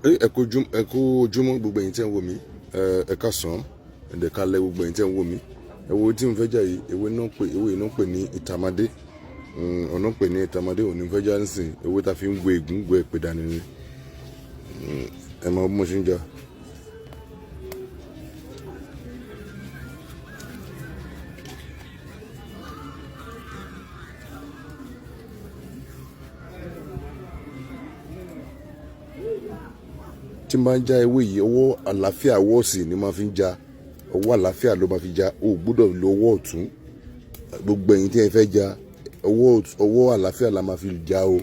Ẹ kú ojúmọ́ gbogbo ẹ̀yin tí ẹ̀ ń wò mí. Ẹ káàsán, ẹ dẹ̀ káalẹ́ gbogbo ẹ̀yin tí ẹ̀ ń wò mí. Ẹ wo tí mo fẹ́ jà yìí, ewé náà pè, ewé náà pè ní ìtàmádé. Ọ̀nà pè ní ìtàmádé òní mo fẹ́ já nísìn. Ewé tá fi ń gbé ègún gbé èpè dání ni. Ẹ mọ bí mo ṣe ń jà. Tí n bá ń já ewé yìí, ọwọ́ àlàáfíà, ọwọ́ òsì ni máa fi ń já. Ọwọ́ àlàáfíà ló máa fi já, o ò gbúdọ̀ lo ọwọ́ ọ̀tún. Gbogbo ẹ̀yin tí ẹ fẹ́ já, ọwọ́ àlàáfíà la máa fi já o.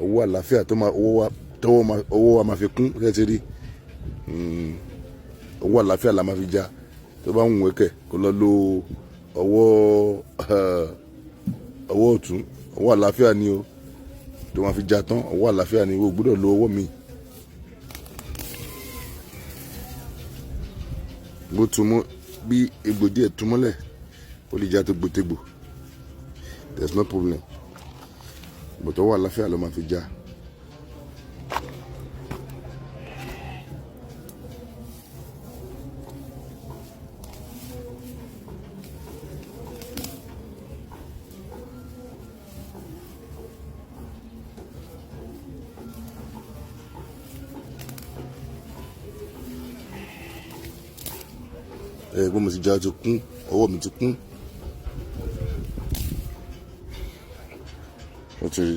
Ọwọ́ àlàáfíà tó máa ọwọ́ wa tọwọ́ máa ọwọ́ wa máa fi kún. Ṣé ti rí? Ọwọ́ àlàáfíà la máa fi já. Tó bá ń wù ẹ́ kẹ̀ kó lọ lo ọwọ́ ọ̀tún. Ọwọ́ àlàáfíà ni o tó máa fi já tán. Ọwọ́ àlàáfíà ni, o ò gbúdọ̀ lo ọwọ́ mi. Bó tún mọ́ bí egbò díẹ̀ tún mọ́lẹ̀, ó lè já tegbòtegbò, there is no problem, but ọwọ́ àlàáfíà ló máa fi já. Ẹ pé mo ti já, ti kún, ọwọ́ mi ti kún. Ó ti rí.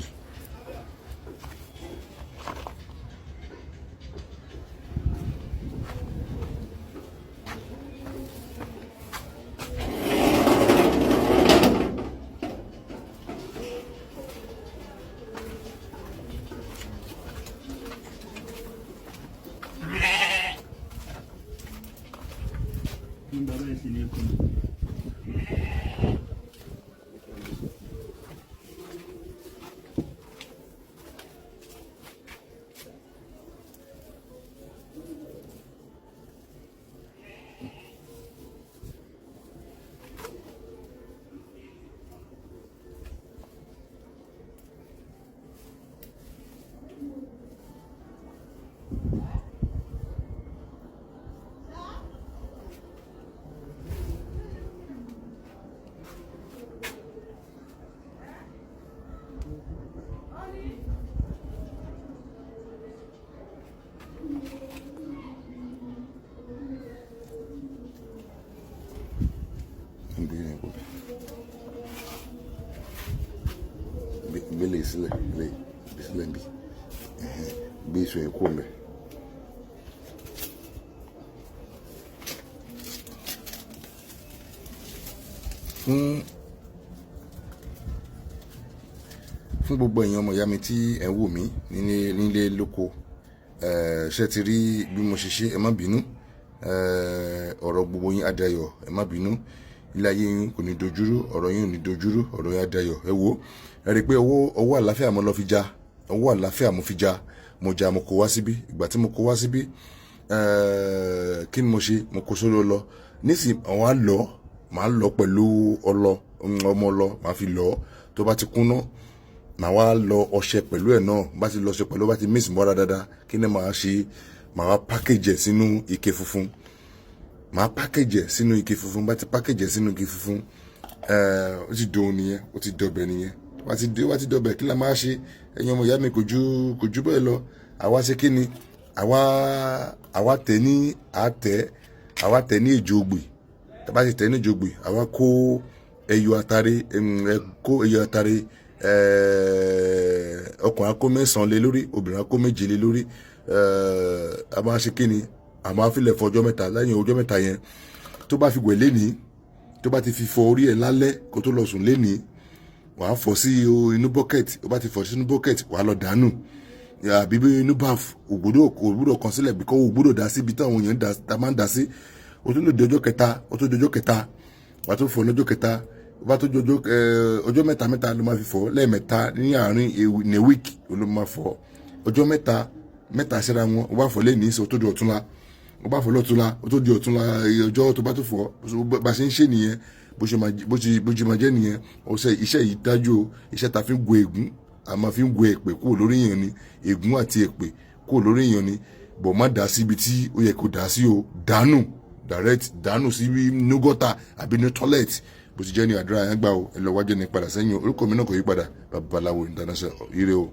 Nígbà bẹ́ẹ̀ sì ní kú. Gbé yẹn kó bẹ, gbélé sílẹ̀, gbélé gbé sílẹ̀ bí, gbé èso yẹn kó mbẹ. Fún gbogbo èèyàn ọmọ ìyá mi tí ẹ̀ ń wò mí nílé lóko, ṣé ti rí bí mo ṣe ṣe? Ẹ má bínú. Ọ̀rọ̀ gbogbo yín á dayọ̀. Ẹ má bínú. Ilé ayé yín kò ní dojúrú, ọ̀rọ̀ yín ò ní dojúrú, ọ̀rọ̀ yín á dayọ̀. Ẹ wo, ẹ rí i pé ọwọ́ àlàáfíà mo lọ fi já. Ọwọ́ àlàáfíà mo fi já. Mo já, mo kó wá síbí. Ìgbà tí mo kó wá síbí, kí ni mo ṣe? Mo kó sórí ọlọ nísìnyí. Àwọn á lọ, màá lọ pẹ̀lú ọlọ, ọmọ ọlọ màá fi lọ. Tó bá ti kúnná, màá wá lọ ọṣẹ pẹ̀lú ẹ̀ náà. Bá ti lọ ọṣẹ pẹ̀lú, bá ti mix mọ́ra dáadáa, kí ni màá ṣe? Màá wá package ẹ̀ sínú ike funfun. Màá package ẹ̀ sínú ike funfun. Bá ti package ẹ̀ sínú ike funfun, ó ti dòun nìyẹn, ó ti dọbẹ̀ nìyẹn. Wá ti dọbẹ̀, kí la máa ṣe, ẹ̀yin ọmọ ìyá mi? Kò ju bẹ́ẹ̀ lọ. Àwa ṣe kí ni? Àwa tẹ̀ ní àtẹ̀, àwa tẹ̀ ní èjò ògbè. Tá bá ti tẹ̀ ní èjò ògbè, àwa kó ẹyọ atare, ẹ kó ẹyọ atare. Ọkùnrin á kó 9 lé lórí, obìnrin á kó 7 lé lórí. A máa ṣe kí ni? A máa filẹ̀ fún ọjọ́ 3. Lẹ́yìn ọjọ́ 3 yẹn, tó bá fi wẹ̀ lénìí, tó bá ti fi fọ orí ẹ̀ lálẹ́ kó tó lọ sùn lénìí, wàá fọ sí inú bucket. Ó bá ti fọ sínú bucket, wàá lọ dànù àbí bí inú bath. Ògbódò kan sílẹ̀ bí kò ògbódò dá sí ibi táwọn èèyàn ta máa ń dá sí. O tún lè di ọjọ́ kẹta, o tún di ọjọ́ kẹta, wàá tún fọ lọ́jọ́ kẹta. Ó bá tó di ọjọ́ mẹ́ta mẹ́ta ló máa fi fọ. Lẹ́ẹ̀mẹ́ta ní àárín ní week ló máa fọ. Ọjọ́ mẹ́ta mẹ́ta síra wọn. Ó bá fọ lẹ́nìí sí, ó tó di ọ̀túnla. Ó bá fọ lọ́túnla, ó tó di ọ̀túnla ọjọ́ tó bá tó fọ. Bá ṣe ń ṣe nìyẹn. Bó ṣe máa jẹ́ nìyẹn. Ọ̀sẹ̀ iṣẹ́ yìí dájú o. Iṣẹ́ ta fi ń go ègún, a máa fi ń go èpè kúrò lórí èèyàn ni. Ègún àti èpè kúrò lórí èèyàn ni. Bọ̀ má dà síbi tí ó yẹ kó dà sí o. Dànù direct, dànù sí inú gutter àbí ní toilet. Bó ti jẹ́ ní àdúrà yẹn gbà o. Ẹ lọ wájú ní padà sẹ́yìn o. Orúkọ mi náà kò yí padà, Babaláwo International. Ire o.